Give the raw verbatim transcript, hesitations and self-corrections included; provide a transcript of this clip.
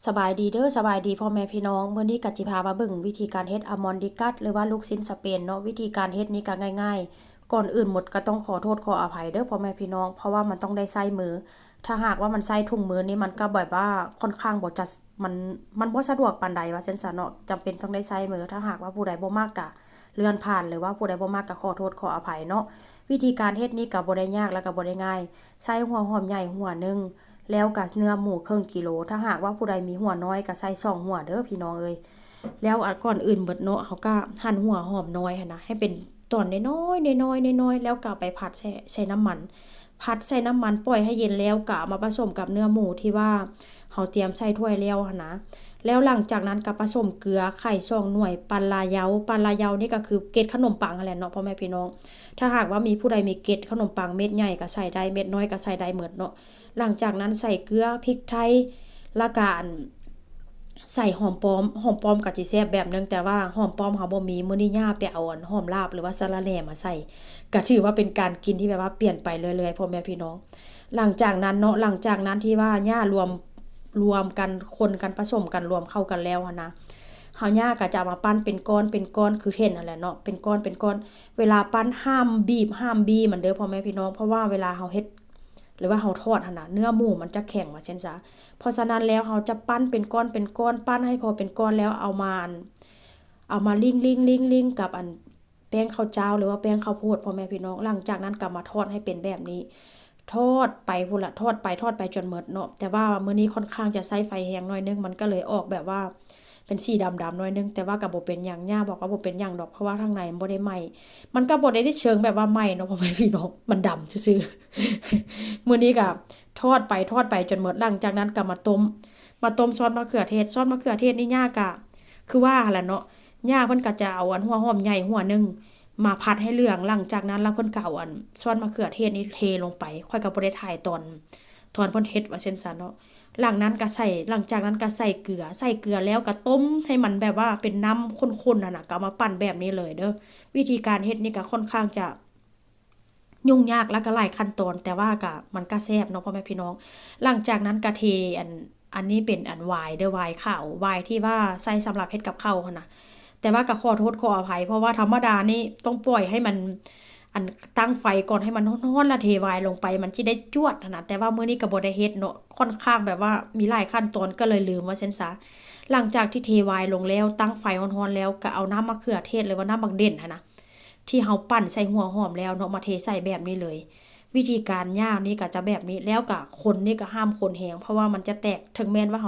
สบายดีเด้อ สบายดีพ่อแม่พี่น้อง มื้อนี้ก็สิพามาเบิ่งวิธีการเฮ็ดอัลมอนด์ดีกัส หรือว่าลูกชิ้นสเปนเนาะ วิธีการเฮ็ดนี่ก็ง่ายๆ ก่อนอื่นหมดก็ต้องขอโทษขออภัยเด้อพ่อแม่พี่น้อง เพราะว่ามันต้องได้ใช้มือ ถ้าหากว่ามันใช้ถุงมือนี่มันก็แบบว่าค่อนข้างบ่จะ มัน มันบ่สะดวกปานใดว่าซั่นซะเนาะ จำเป็นต้องได้ใช้มือ ถ้าหากว่าผู้ใดบ่มักก็เลื่อนผ่าน หรือว่าผู้ใดบ่มักก็ขอโทษขออภัยเนาะ วิธีการเฮ็ดนี่ก็บ่ได้ยากแล้วก็บ่ได้ง่าย ใช้หัวหอมใหญ่หัวหนึ่ง แล้วก็เนื้อหมูครึ่งกิโล ถ้าหากว่าผู้ใดมีหัวน้อยก็ใส่สองหัวเด้อพี่น้องเอ้ย แล้วอะก่อนอื่นเบิดเนาะ เฮาก็หั่นหัวหอมน้อยหั้นนะ ให้เป็นตอนน้อยๆ น้อยๆ น้อยๆ แล้วก็เอาไปผัดใส่ ใส่น้ำมัน ผัดใส่น้ำมันปล่อยให้เย็นแล้วก็เอามาผสมกับเนื้อหมูที่ว่าเฮาเตรียมใส่ถ้วยแล้วหั้นนะ แล้วหลังจากนั้นก็ผสมเกลือ ไข่สองหน่วย ปลาเยา ปลาเยานี่ก็คือเกล็ดขนมปังหั้นแหละเนาะพ่อแม่พี่น้อง ถ้าหากว่ามีผู้ใดมีเกล็ดขนมปังเม็ดใหญ่ก็ใส่ได้ เม็ดน้อยก็ใส่ได้หมดเนาะ หลังจากนั้นใส่เกลือ พริกไทย แล้วก็อัน ใส่หอมป้อม หอมป้อมก็สิแซ่บแบบนึง แต่ว่าหอมป้อมเฮาบ่มี มื้อนี้ย่าไปเอาอันหอมลาบหรือว่าสะระแหน่มาใส่ ก็ถือว่าเป็นการกินที่แบบว่าเปลี่ยนไปเลยๆ พ่อแม่พี่น้อง หลังจากนั้นเนาะ หลังจากนั้นที่ว่าย่ารวม รวมกัน คนกัน ผสมกัน รวมเข้ากันแล้วหั้นนะ เฮาย่าก็จะเอามาปั้นเป็นก้อน เป็นก้อน คือเห็นหั้นแหละเนาะ เป็นก้อน เป็นก้อน เวลาปั้นห้ามบีบ ห้ามบี้มันเด้อพ่อแม่พี่น้อง เพราะว่าเวลาเฮาเฮ็ด หรือว่าเฮาทอดหั้นนะ เนื้อหมูมันจะแข็งว่าซั่นซะ เพราะฉะนั้นแล้วเฮาจะปั้นเป็นก้อน เป็นก้อน ปั้นให้พอเป็นก้อนแล้วเอามาอัน เอามาลิ่งๆๆๆ กับอันแป้งข้าวเจ้าหรือว่าแป้งข้าวโพดพ่อแม่พี่น้อง หลังจากนั้นก็มาทอดให้เป็นแบบนี้ ทอดไปพู้นละ ทอดไป ทอดไปจนหมดเนาะ แต่ว่ามื้อนี้ค่อนข้างจะใช้ไฟแฮงหน่อยนึง มันก็เลยออกแบบว่าเป็นสีดำๆ หน่อยนึง แต่ว่าก็บ่เป็นหยัง ย่าบอกว่าบ่เป็นหยังดอก เพราะว่าข้างในมันบ่ได้ไหม้ มันก็บ่ได้เชิงแบบว่าไหม้เนาะพ่อแม่พี่น้อง มันดำซื่อๆ มื้อนี้ก็ทอดไป ทอดไปจนหมด หลังจากนั้นก็มาต้ม มาต้มซอสมะเขือเทศ ซอสมะเขือเทศนี่ย่าก็ คือว่าหั้นแหละเนาะ ย่าเพิ่นก็จะเอาอันหัวหอมใหญ่หัวหนึ่งมาผัดให้เหลือง หลังจากนั้นแล้วเพิ่นก็เอาอันซอสมะเขือเทศนี่เทลงไป ข้อยก็บ่ได้ถ่ายตอน ตอนเพิ่นเฮ็ดว่าซั่นซะเนาะ หลังนั้นก็ใส่ หลังจากนั้นก็ใส่เกลือ ใส่เกลือแล้วก็ต้มให้มันแบบว่าเป็นน้ำข้นๆ หั้นนะ ก็เอามาปั้นแบบนี้เลยเด้อ วิธีการเฮ็ดนี่ก็ค่อนข้างจะ ยุ่งยากแล้วก็หลายขั้นตอน แต่ว่าก็ มันก็แซ่บเนาะพ่อแม่พี่น้อง หลังจากนั้นก็เทอัน อันนี้เป็นอันไวน์เด้อ ไวน์ขาว ไวน์ที่ว่าใช้สำหรับเฮ็ดกับข้าวหั้นนะ แต่ว่าก็ขอโทษขออภัย เพราะว่าธรรมดานี่ต้องปล่อยให้มัน อันตั้งไฟก่อนให้มันร้อนๆ แล้วเทไวน์ลงไป มันสิได้จวดหั้นนะ แต่ว่ามื้อนี้ก็บ่ได้เฮ็ดเนาะ ค่อนข้างแบบว่ามีหลายขั้นตอนก็เลยลืมว่าซั่นซะ หลังจากที่เทไวน์ลงแล้ว ตั้งไฟร้อนๆ แล้วก็เอาน้ำมะเขือเทศหรือว่าน้ำบักเด่นหั้นนะ ที่เฮาปั้นใส่หัวหอมแล้วเนาะ มาเทใส่แบบนี้เลย วิธีการย่างนี่ก็จะแบบนี้ แล้วก็คนนี่ก็ห้ามคนแฮง เพราะว่ามันจะแตก ถึงแม้นว่าเฮา